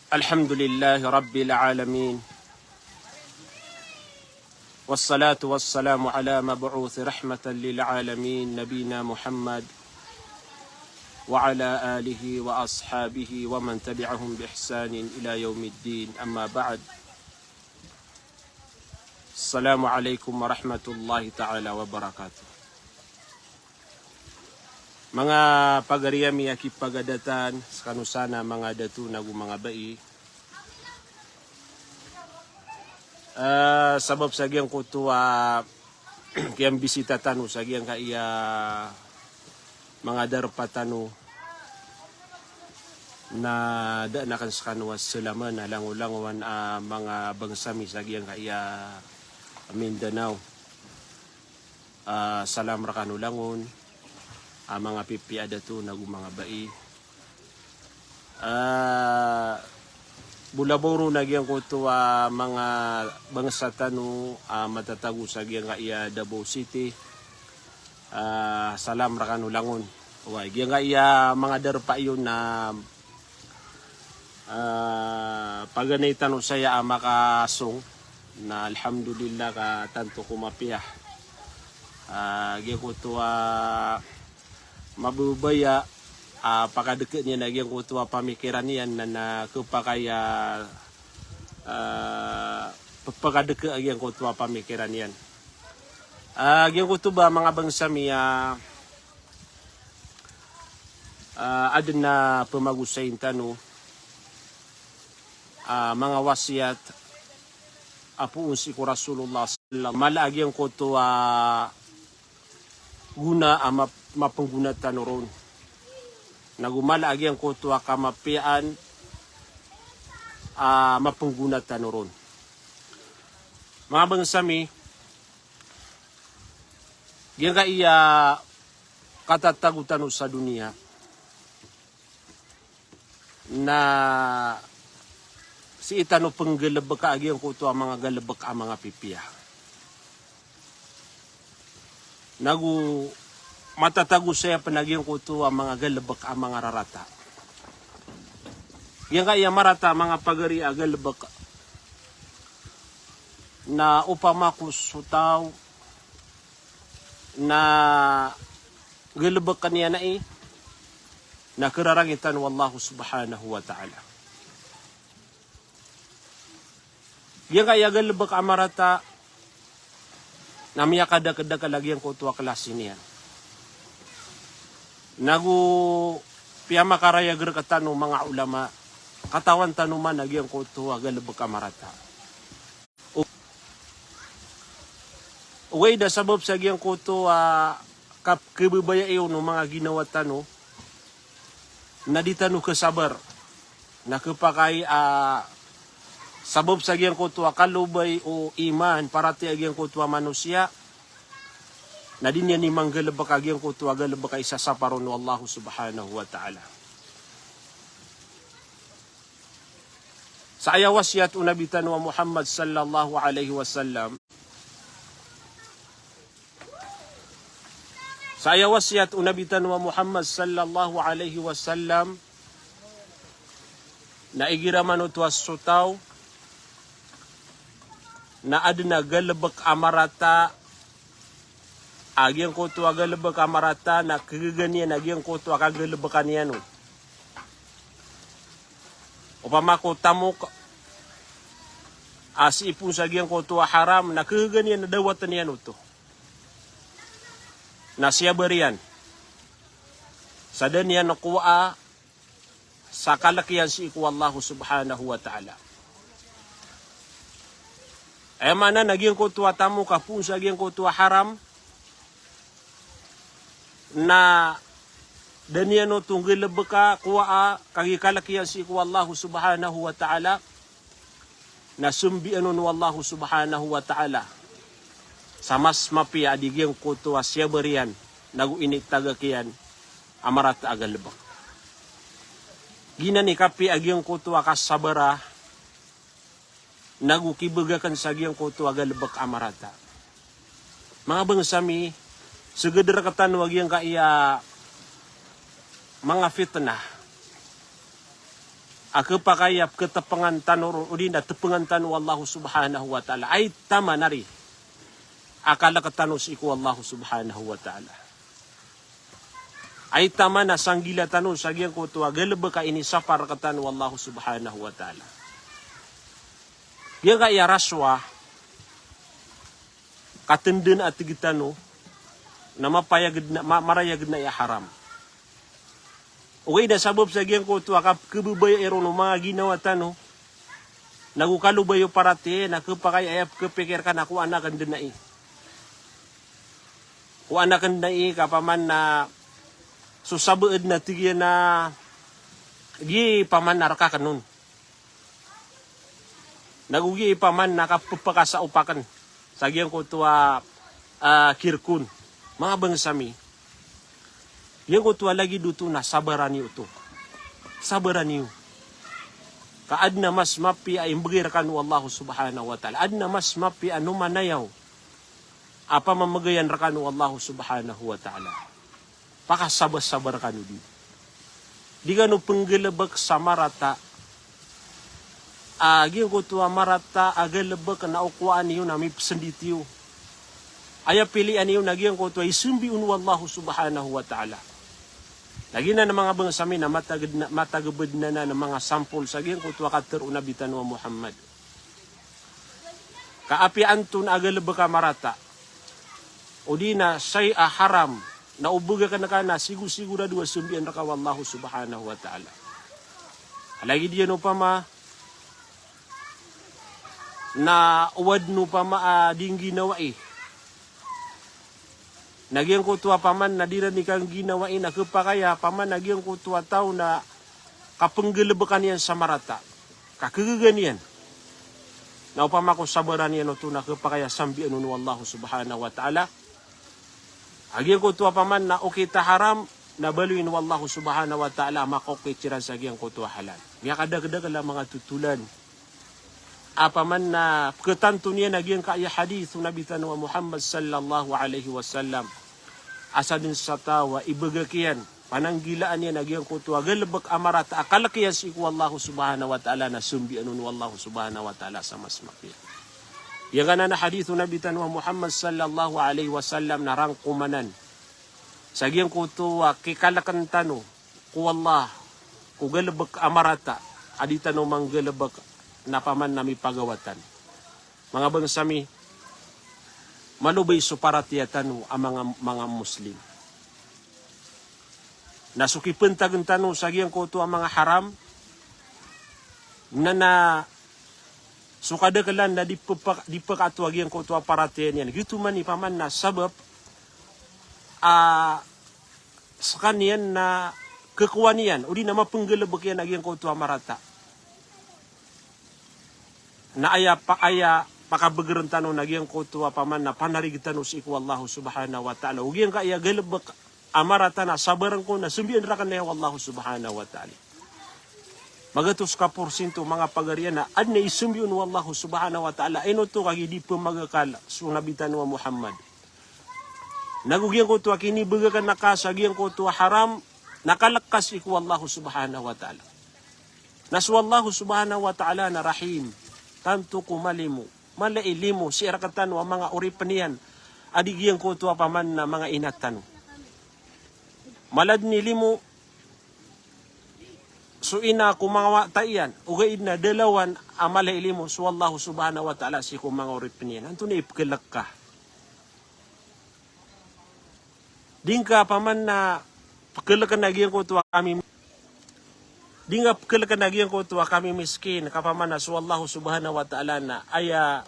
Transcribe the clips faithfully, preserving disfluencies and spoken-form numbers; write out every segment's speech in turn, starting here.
الحمد لله رب العالمين. والصلاة والسلام على مبعوث رحمة للعالمين نبينا محمد وعلى آله وأصحابه ومن تبعهم بإحسان إلى يوم الدين. أما بعد. Assalamu alaikum warahmatullahi ta'ala wabarakatuh. Manga pagari ami a kipagadatan, skano san a manga dato nago manga bai. Eh, sabap sa giyangkoto a kiyambisita tano sa giyangkaya manga darpa tano na da a nakan skano a salaman a langolangowan a manga bangsa mi sa giyangkaya Mindanao. Ah, salam rkano langon a manga pipiya a dato nago manga bai. Ah, bo labaw ron a giyangkoto a manga bangsa tano a matatago sa giyangkaya Davao City. Ah, salam rkano langon. Oway, giyangkaya manga darpa iyo na, ah, paganay tano saya a makasong. Na alhamdulillah ka tanto ko mapiya. Ah, giyangkoto a mababaya a pakadeka niyan a giyangkoto a pamikiran iyan na, na kepakay a, ah, pepakadeka a giyangkoto a pamikiran iyan. Ah, giyangkoto ba manga bangsa mi a, ah, aden a pemagosayin tano, ah, manga wasiyat a poon sii ko Rasulullah sallallahu, mala a giyangkoto a gona a map-, mapenggona tano ron. Nago mala a giyangkoto a kamapiyaan a mapenggona tano ron. Manga bangsa mi, giyangkaya katatago tano sa doniya na sii tano penggalebeka a giyangkoto a manga galebek a manga pipiya. Nago matatago saya pen a giyangkoto a manga galebek a manga rarata. Giyangkaya marata a manga pagari a galebek na opama ko so taw na galebek iyan ai, na kerarangitan o Allah subhanahu wa ta'ala. Giyangkaya galebek a marata na miyakadakedakel a giyangkoto a klasi niyan. Nago piyamakarayag rektano manga ulama, katawan tano man a giyangkoto a galebek a marata. O, oway, da sabap sa giyangkoto a kap-, kebebayai on o manga ginawa tano na di tano kesabar. Na kepakay a sabap sa giyangkoto a kalobay o iman, paratiyaya a giyangkoto a manosiya, na di niyan i manggalebek a giyangkoto a galebek a isasapar on o Allah subhanahu wa ta'ala. Sa aya wasiyat o Nabi tano a Muhammad sallallahu alaihi wasallam. Sa aya wasiyat o Nabi tano a Muhammad sallallahu alaihi wasallam, na igira man oto a so taw na aden a galebek a marata, a giyangkoto a galebek a marata na kegaga niyan a giyangkoto a kagalebekan iyan on. Opama ko tamok a sii pon sa giyangkoto a haram, na kegaga niyan a dawaten iyan oto. Na siyabar iyan sa da niyan kowaa sa kalek iyan sii ko Allah subhanahu wa ta'ala. Aya maana na giyangkoto a tamok a pon sa giyangkoto a haram, na da niyan oto nggalebeka, kowaa, kagiya kalek iyan sii ko Allah subhanahu wa ta'ala, na sembian on o Allah subhanahu wa ta'ala sa mas mapiya a di giyangkoto a siyabar iyan, nago initagak iyan a marata a galebek. Giyanan i kapiya a giyangkoto a kasabara, nago kibagaken sa giyangkoto a galebek a marata. Manga bangsa mi, seged rektano a giyangkaya manga fitnah a khapakay a pkhatepengan tano ron, odi na tepengan tano o Allah subhanahu wa ta'ala. Ay taman ari a kalek tano sii ko Allah subhanahu wa ta'ala. Ay taman a sanggila tano sa giyangkoto a galebek a inisapar rektano o Allah subhanahu wa ta'ala. Giyangkaya raswa, katenden a tig tano, na mapayag den a, ma-, marayag den a aya haram. Ogaid na sabap sa giyangkoto a kapkhababayai ron o manga ginawa tano, nago kalobay o paratiyaya, na khapakay a aya pkhapikir ka na ko anaken den ai. Ko anaken den ai, ka paman na so sabaad na tig iyan a gii paman na rekaken on. Nago gii paman na kapepakasaopaken sa giyangkoto a, ah, kirkon. Manga bangsa mi, giyangkoto a lagid oto na sabaran iyo oto. Sabaran iyo. Ka aden a mas mapiya a imbegay rekano o Allah subhanahu wa ta'ala. Aden a mas mapiya a nomanayaw a pamamagayan rekano o Allah subhanahu wa ta'ala. Pakasabar-sabar kano di. Di kano penggalebek sa marata. A giyangkoto a marata a galebek na okowaan iyo na mipesendit iyo. Aya pilian iyo na giyangkoto a isembi on o Allah subhanahu wa ta'ala. Lagid anan a manga bangsa mi na mataged na, matagebed anan a manga sampol sa giyangkoto a katero o Nabi tano a Muhammad. Ka apiya antonaa a galebek a marata, odi na saya a haram, na o beg aken ka na sigo-sigorado a sembian reka o Allah subhanahu wa ta'ala. Lagid iyan opama na o aden opama a di ngginawai. Na giyangkoto a paman na di ran i kangginawai na khapakay a paman na giyangkoto a taw na kapenggalebekan iyan sa marata. Kakegegan iyan. Na opama ko sabaran iyan oto na khapakay a sambian on o Allah subhanahu wa ta'ala. A giyangkoto a paman na okit a haram, na baloyin o Allah subhanahu wa ta'ala a makaokit siran sa giyangkoto a halal. Miyakadakedakel a manga totolan. A paman na pekhatanto niyan a giyangkaya hadith o Nabi tano a Muhammad sallallahu alaihi wasallam. A saden sa taw a ibegak iyan, pananggilaan iyan a giyangkoto a galebek a marata a kalek iyan sii ko Allah subhanahu wa ta'ala na sembian on o Allah subhanahu wa ta'ala sa mas mapiya. Giyangkanan a hadith o Nabi tano a Muhammad sallallahu alaihi wasallam na rangkomanan sa giyangkoto a kikaleken tano ko Allah, ko galebek a marata, a di tano manggalebek na paman na mipagawatan. Manga bangsa mi, malobay so paratiyaya tano a manga, manga Muslim. Na so kipentagen tano sa giyangkoto a manga haram, na, na so kadakelan na di pepa-, di pekaato a giyangkoto a paratiyaya niyan. Giyoto man i paman na sabap a sekaniyan na kekowaan iyan, odi na mapenggalebek iyan a giyangkoto a marata. Na aya pa-, aya pakabegeren tano na giyangkoto a paman na panarig tano sii ko Allah subhanahu wa ta'ala. O giyangkaya galebek a marata na sabaren ko na sembian raken aya o Allah subhanahu wa ta'ala. Magatos ka porsinto manga pagari iyan na aden a isembi on o Allah subhanahu wa ta'ala. Ino oto? Kagiya di pemagakal so Nabi tano a Muhammad. Nago giyangkoto a kinibegeken ka sa giyangkoto a haram, na kalek ka sii ko Allah subhanahu wa ta'ala. Na so Allah subhanahu wa ta'ala na Rahim, tanto ko malimo, mala i limo sii rektano a manga oripen iyan a di giyangkoto a paman na manga ina tano. Mala den i limo so ina ko manga wata iyan, ogaid na da lawan a mala i limo so Allah subhanahu wa ta'ala sii ko manga oripen iyan. Antonaa i pekelek ka? Di ngka paman na pekeleken a giyangkoto a kami, di ngka pekeleken a giyangkoto a kamimiskin, ka paman na so Allah subhanahu wa ta'ala na aya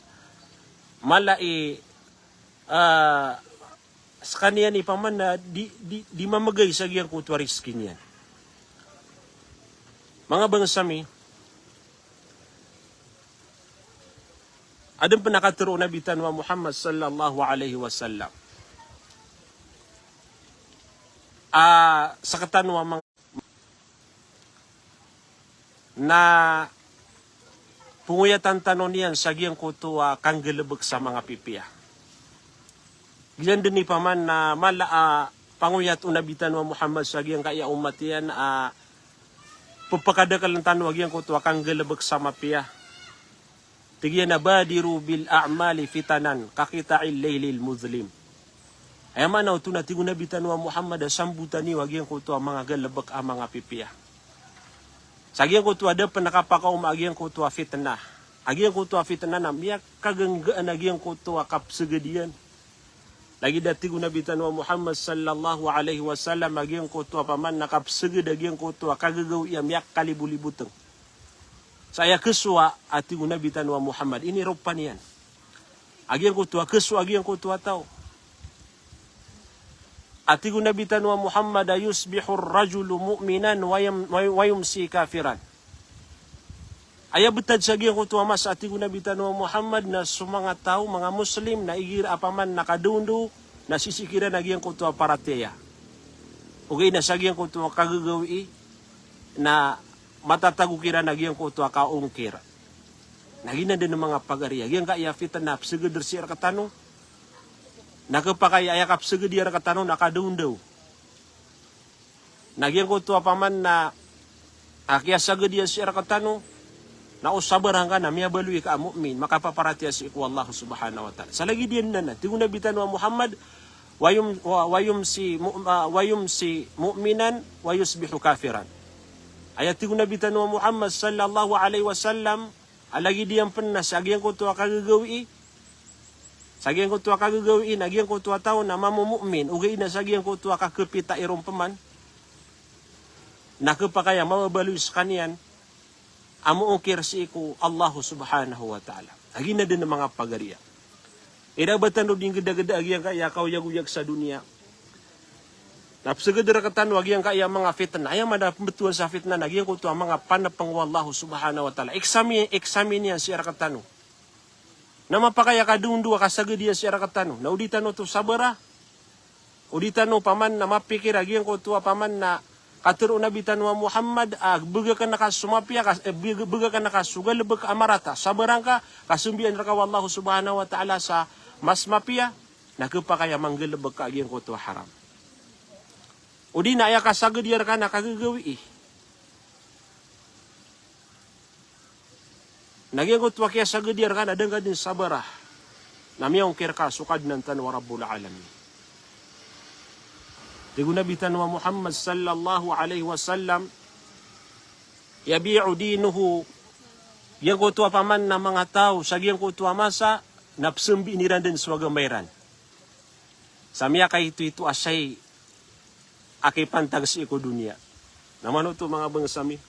mala i, ah, sekaniyan i paman na di, di, di mamegay sa giyangkoto a rizki niyan. Manga bangsa mi, aden pen a katero o Nabi tano a Muhammad sallallahu alaihi wasallam a sektano a manga na pengoyatan tano niyan sa giyangkoto a kanggalebek sa manga pipiya. Giyan den i paman na mala a pangoyat o Nabi tano a Muhammad sa giyangkaya omat iyan a pepakadakel tano a giyangkoto a kanggalebek sa mapiya. Tig iyan a, "Badiru bil a'mali fitanan ka qita'il laylil muzlim." Aya maana oto na tig o Nabi tano a Muhammad a sambotan iyo a giyangkoto a manga galebek a manga pipiya. Sa giyangkoto a da pen a kapakaoma a giyangkoto a fitnah. A giyangkoto a fitnah na miyakagenggaan a giyangkoto a kapseged iyan. Lagid a tig o Nabi tano a Muhammad sallallahu alaihi wasallam a giyangkoto a paman na kapseged a giyangkoto a kagagawii a miyakaliboliboteng. Sa aya kesowa a tig o Nabi tano a Muhammad, iniropa niyan a giyangkoto a kesowa a giyangkoto a taw. A tig o Nabi tano a Muhammad a, "Yusbihu ar-rajulu mu'minan wa yam-, wa, wa yumsi kafiran." Aya betad sa giyangkoto a masa a tig o Nabi tano a Muhammad na so manga taw, manga Muslim, na igira a paman na kadaondaw, na sisii kiran a giyangkoto a paratiyaya. Ogaid na sa giyangkoto a kagagawii, na matatago kiran a giyangkoto a kaongkir. Na giyanan den manga pagari a giyangkaya fitnah a peseged sii rektano. Na kepakay aya kapeseged iyan rektano na kadaondaw. Na giyangkoto a paman na a kiyasaged iyan sii rektano, na o sabar angka na miyabaloy ka a mu'min, makapaparatiyaya sii ko Allah subhanahu wa ta'ala. Sa lagid iyan na, tig o Nabi tano a Muhammad, "Wa yum-, wa, wa yumsi mu-, ah, wa yumsi mu'minan wa yusbihu kafiran." Aya tig o Nabi tano a Muhammad sallallahu alaihi wasallam, a lagid iyan pen na sa giyangkoto a kagagawii, sa giyangkoto a kagagawii na giyangkoto a taw na mamomu'min, ogaid na sa giyangkoto a kakepita iron peman, na kepakay a mababaloy sekaniyan a moongkir sii ko Allah subhanahu wa ta'ala. A giyanan den manga pagari a. Ira ba tano di nggedageda a giyangkaya kaoyagoyag sa doniya. Na peseged rektano a giyangkaya manga fitnah. Aya maana pembetowan sa fitnah na giyangkoto a manga panepeng o Allah subhanahu wa ta'ala. Examine, examine iyan sii rektano. Na mapakay a kadaondaw a kasaged iyan sii rektano. Na o di tano oto sabara. O di tano paman na mapikir a giyangkoto a paman na katero o Nabi tano a Muhammad a beg aken ka so mapiya, ka, eh, beg, beg aken ka so galebek a marata. Sabara angka, ka sembian reka o Allah subhanahu wa ta'ala sa mas mapiya, na kepakay a manggalebek ka a giyangkoto a haram. O di na aya kasaged iyan reka na kagagawii. Na giyangkoto a kiyasaged iyan reka na da ngka den sabara. Na miyaongkir ka so Kadnan tano a Rabbul Alamin. Tig o Nabi tano a Muhammad sallallahu alaihi wasallam, "Yabi'u dinuhu." Giyangkoto a paman na manga taw sa giyangkoto a masa na pesembiin iran den so agama iran. Sa miyakaitoito a shay a kipantag sii ko doniya. Na mano oto manga bangsa mi.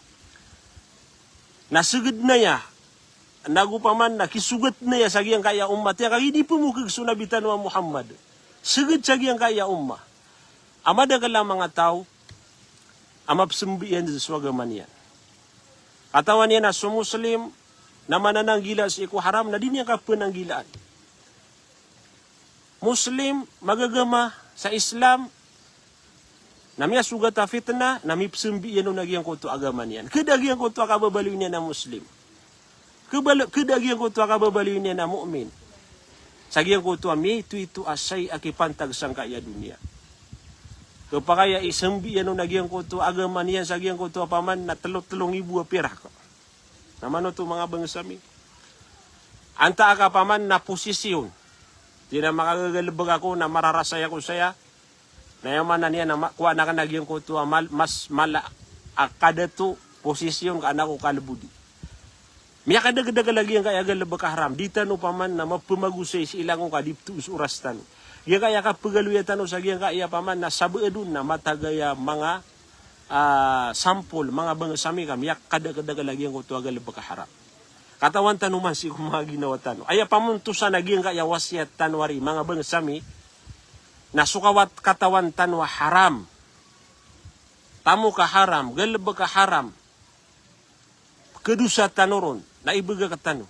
Na seged na aya, na go paman na kisogat na aya sa giyangkaya ummat iyan, ka gii di pemokeg so Nabi tano a Muhammad. Seged sa giyangkaya ummat. A madakel a manga taw a mapesembi iyan den so agama niyan. Katawan iyan a so Muslim na manananggila sii ko haram na di niyan kapenanggilaan. Muslim, magagama sa Islam, na miyasogat a fitnah, na mipesembi iyan on a giyangkoto a agama niyan. Keda giyangkoto a kababaloy niyan a Muslim. Kebal-, keda giyangkoto a kababaloy niyan a mu'min. Sa giyangkoto a miyaitoito a shay a kipantag sangkaya doniya. Kepakay a isembi iyan on a giyangkoto a agama niyan sa giyangkoto a paman na telo, telo nggibo a pirak. Na mano oto manga bangsa mi. Antaa ka paman na posisyon. Di na makagagalebek ako na mararasay ako saya. Na aya maana niyan na ma-, kowaan aken a giyangkoto a mal-, mas mala a kadato posisyon ka an ako kalebodi. Miyakadagdakel a giyangkaya galebek a haram. Di tano paman na mapemagosay sii langon ka di petoos oras tano. Giyangkaya kapegaloya tano sa giyangkaya paman na sabaad on na matag aya manga ah, sampol, manga bangsa mi ka miyakadakdakl a giyangkoto a galbk a haram. Katawan tano man sii ko manga ginawa tano. Aya pamontosan a giyangkaya wasiyat tano ari, manga bangsa mi, na so kawat katawan tano a haram, tamok a haram, galbk a haram, kadosa tano ron, na ibgak tano.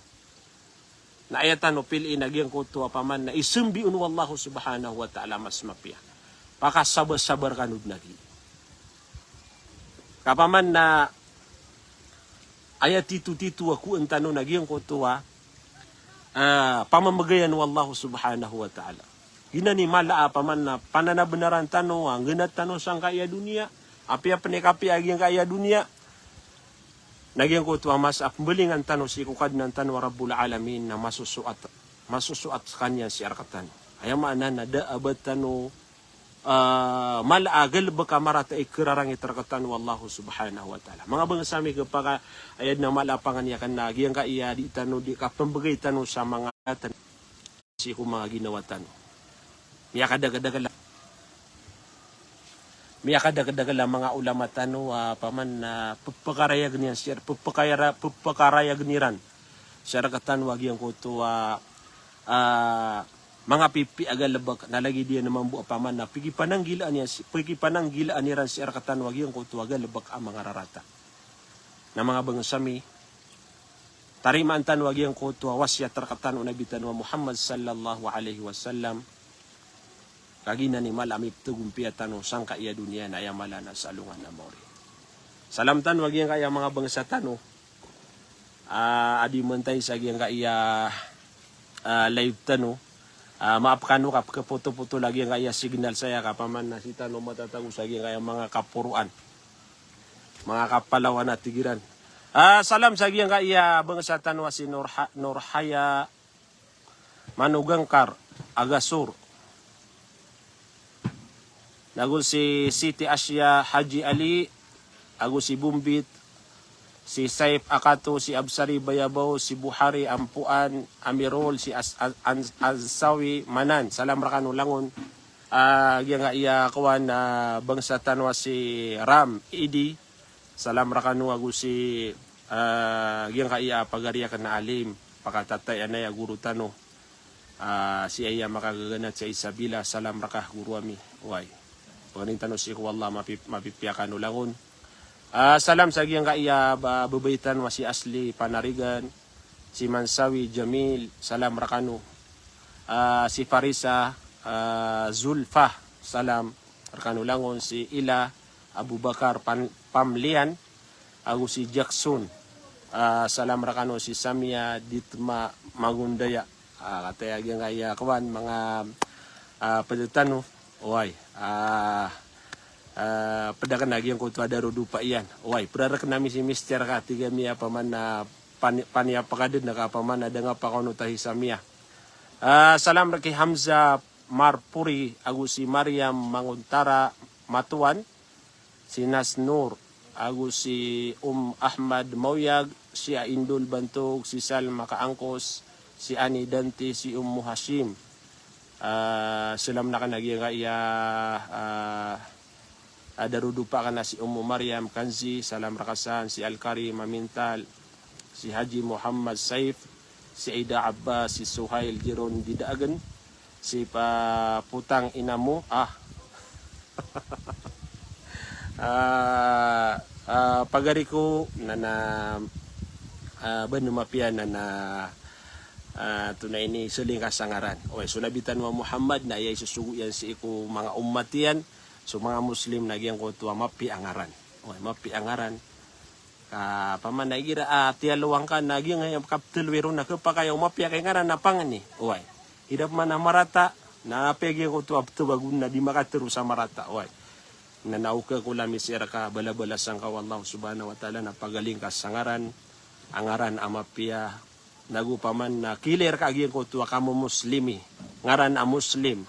Na aya tano piliin a giyangkoto a paman na isambi on o Allah subhanahu wa ta'ala a mas mapiya. Pakasabar-sabar kano dn a gi. Ka paman na aya titotito a kowan tano na giyangkoto a, ah, pamamagayan o Allah subhanahu wa ta'ala. Giyanan i mala a paman na pananabenaran tano, a nggnat tano sangkaya doniya, apiya pn i kapiya a giyangkaya doniya, Na giyangkoto a masa a pembalingan tano sii ko Kadnan tano a Rabbul Alamin na masosoat, masosoat sekaniyan sii rektano. Aya maana na da a ba tano, ah, mala a galebek a marata i kerarangit rektano o Allah Subhanahu wa Ta'ala. Manga bangsa mi, kepakay a aden a mala a pangni aken na giyangkaya di tano di kapembegay tano sa manga sii ko manga ginawa tano. Miyakadakadakel, miyakadakadakel a manga ulama tano a paman na pepekarayag niyan sii, pepekayara-, pepekarayag iran sii rektano a giyangkoto a, ah, manga pipiya a galebek na lagid iyan mambo a paman na pekipananggilaan iyan si-, pekipananggilaan iran sii rektano a giyangkoto a galebek a manga rarata. Na manga bangsa mi, tarimaan tano a giyangkoto a wasiyat rektano o Nabi tano a Muhammad sallallahu alaihi wasallam. Kagiya na mala a miptegompiya tano sangkaya doniya na aya mala na sa alongan a maori. Salam tano a giyangkaya manga bangsa tano. Ah, a di mentay sa giyangkaya, ah, live tano. Ah, maap kano ka pekepoto-poto lagi giyangkaya signal saya ka paman na sii tano matatago sa giyangkaya manga kaporoan. Manga kapalawan a tigiran. Ah, salam sa giyangkaya bangsa tano a si Nurha-, Nurhaya Manogangkar, Agasur. Nago si Siti Asya Haji Ali, ago si Bombit, si Saif Akato, si Absari Bayabaw, si Buhari Ampuan, Amirul, si As-, An-, An-, Ansawi Manan. Salam rekano langon. Ah, giyangkaya kowan, ah, bangsa tano a si Ram Idi. Salam rekano ago si, ah, giyangkaya pagari aken a alim, pakatatay anay a goro tano. Ah, si aya makagaganat si Isabela, salam reka goro ami. Oway. Pangnin tano sii ko Allah, mapi-, mapipiya kano langon. Ah, salam sa giyangkaya ba-, babay tano a si Asli Panarigan, si Mansawi Jamil, salam rekano. Ah, si Farisa, ah, Zulfa, salam rekano langon, si Ila Abubakar Pan-, Pamlian, ago si Jackson. Ah, salam rekano, si Samia Ditma Magundaya. Ah, kataya giyangkaya kowan, manga, ah, ped tano. Oway. Ah, ah, ped aken a giyangkoto a darodopa iyan. Oway, ped aken ami si Mister ka, tig ami a paman na pani-, paniya pakaden na ka paman na da nga pakaonota si Samia. Ah, salam reki Hamza Marpuri, ago si Mariam Mangontara Matuan, si Nas Nur, ago si Om Ahmad Mawyag, si Aindol Bantog, si Salma Kaangkos, si Ani Danti, si Ummu Hashim. Ah, salam na ka na giyangkaya, ah, ah, darodopa aken a si Ummu Mariam Kanzi, salam reka san, si Alkarim Amintal, si Haji Muhammad Saif, si Aida Abbas, si Suhail Jiron Didaagen, si pa-, potang ina mo, ah. Ah, ah, pagari ko, na, na, ah, ba no mapiya na, na, ah, tonaa ini, selingkas a ngaran. Oway, so Nabi tano a Muhammad na aya isosogo iyan sii ko manga omat iyan, so manga Muslim na giyangkoto a mapiya a ngaran. Oway, mapiya a ngaran. Ka paman na igira a tiyalowan ka na giyangkaya kapetelo iron na kepakay o mapiya ka i ngaran na pangni. Oway. Igira paman a marata, na apiya giyangkoto a petelo ago na di makatero sa marata. Oway. Na naoka ko lami sii reka balabala sangka o Allah Subhanahu wa Ta'ala na pagalingkas a ngaran, a ngaran a mapiya, nago paman na kilir ka giyangkoto a kamomoslimi. Ngaran a Muslim.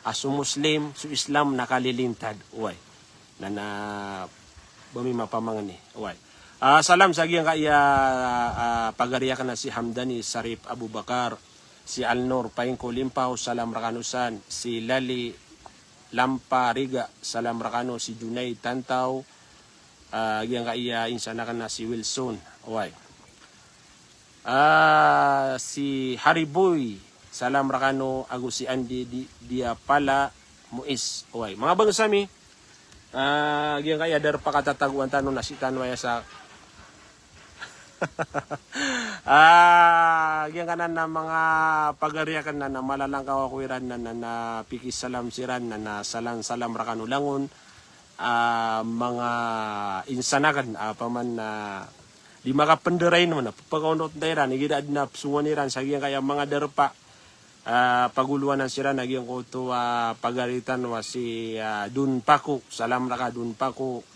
A so Muslim, so Islam na kalilintad. Oway. Na, na ba mi mapamangni. Oway. Ah, salam sa giyangkaya, ah, pagari aken a si Hamdani Sarip Abubakar, si Alnor Paingko Limpaw, salam rekano san, si Lali Lampa Riga, salam rekano, si Junay Tantaw, ah, giyangkaya insan aken a si Wilson. Oway. Ah, si Hariboy, salam rekano, ago si Andi di, Diapala Muiz. Oway, manga bangsa mi, ah, giyangkaya darpa katatagoan tano na sii tano aya sa, ah, giyangkanan a manga pagari aken na, na malalangkaw ako iran na, na, na pikisalam siran na, na salam-salam rekano langon, ah, manga insan aken, ah, paman na di makapenderay naman, na pepakaonot nda iran, igira aden a pesongan iran sa giyangkaya manga darpa. Ah, pagolowanan siran a giyangkoto a pagari tano a si, ah, Don Paco, salam reka Don Paco,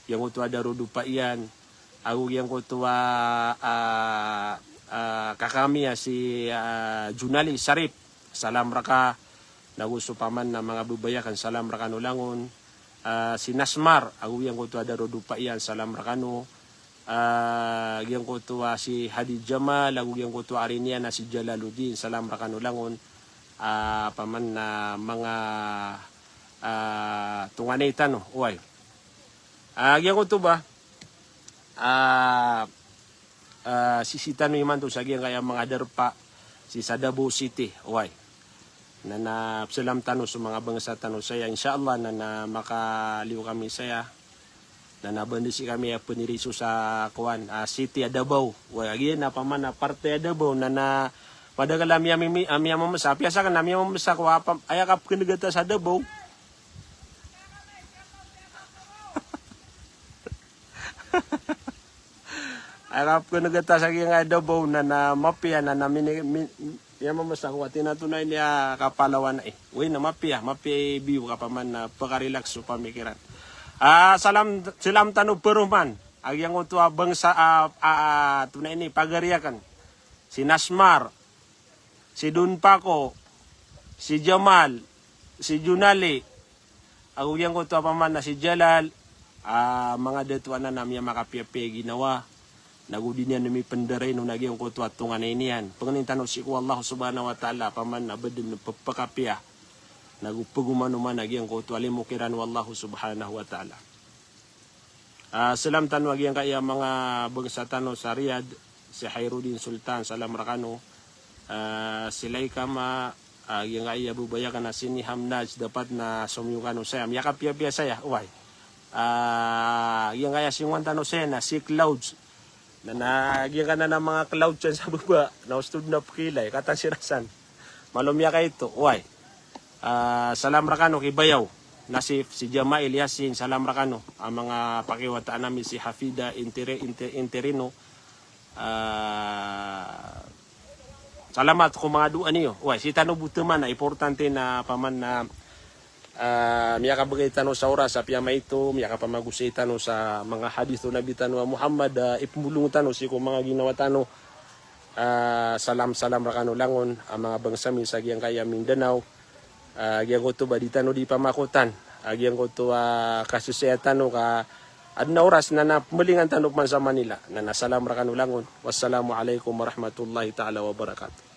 giyangkoto a darodopa iyan. Ago giyangkoto a, a, a, kaka ami a si, a, Junali Sarip, salam raka. Nago so paman a manga babay akn, salam rakano langon. A, si Nasmar, ago giyangkoto a Darodopa iyan, salam rakano. A, giyangkoto a si Hadi Jamal, ago giyangkoto a ari niyan a si Jalaluddin, salam rakano langon. A, paman a manga, a, tonganay tano, oway. A, giyangkoto ba, a, a, sisii tano imanto sa giyangkaya manga darpa sii sa Davao City, oway. Na, na pzalam tano so manga bangsa tano saya, insha Allah, na, na makaliyo kami saya. Na, na bandisi kami a pniriso sa kowan, a, city a Davao. Oway, a giya na paman a parte a Davao, na, na madakl a miyamimi-, a miyamamsa, piyasa akn a miyamamsa ko a pam-, aya kapknggta sa Davao. Aya kapknggta sa giyangkaya Davao na, na mapiya na, na mini-, mi-, miyamamsa ko a tinatonay niyan a kapalawan i. Oway na mapiya, mapiya i biyo ka paman a pkarelax so pamikiran. A, salam, salam tano paroman. A giyangkoto a bangsa a, a, a, tonaa ini, pagari akn. Si Nasmar, si Don Paco, si Jamal, si Junali, ago giyangkoto a paman a si Jalal, a, manga dato anan a miyamakapiyapiya i ginawa, nago di niyan mipndarainon a giyangkoto a tonganay niyan. Pangnin tano sii ko Allah subhanahu wa ta'ala, paman a ba dn ppkapiya, nago pagomanoman a giyangkoto a limo kiran o Allah subhanahu wa ta'ala. A, salam tano a giyangkaya manga bangsa tano sa Riyadh, si Khairuddin Sultan, salam rakano. A, si Laikama, a, giyangkaya babay akn a si Niham Naj, dapat na somiyo kano saya. Miyakapiyapiya saya, oway. A, giyangkaya singowan tano saya na si Clouds. Na, na giyangkanan a manga clouds iyan sa baba, na ostod na pkilay, katan si Rasan. Malo miyakaito, oway. A, salam rakano ki Bayaw. Nasif, si Jamail Yasin, salam rakano. A manga pakiwataan ami si Hafida, Intere-, Inte-, Interino. A, salamat ko manga doa niyo. Oway, sii tano bo taman a importante na paman a, a, miyakabgay tano sa oras a piyamaito, miyakapamagosay tano sa manga hadith o Nabi tano a Muhammad, a, ipmbolong tano sii ko manga ginawa tano. A, salam, salam rakano langon, a, manga bangsa mi sa giyangkaya Mindanao. A, giyangkoto ba di tano di pamakotan. A, giyangkoto a kasasaya tano ka adn a oras na na pmbalingan tano pman sa Manila. Na na salam rakano langon. Wassalamu alaikum warahmatullahi ta'ala wabarakatuh.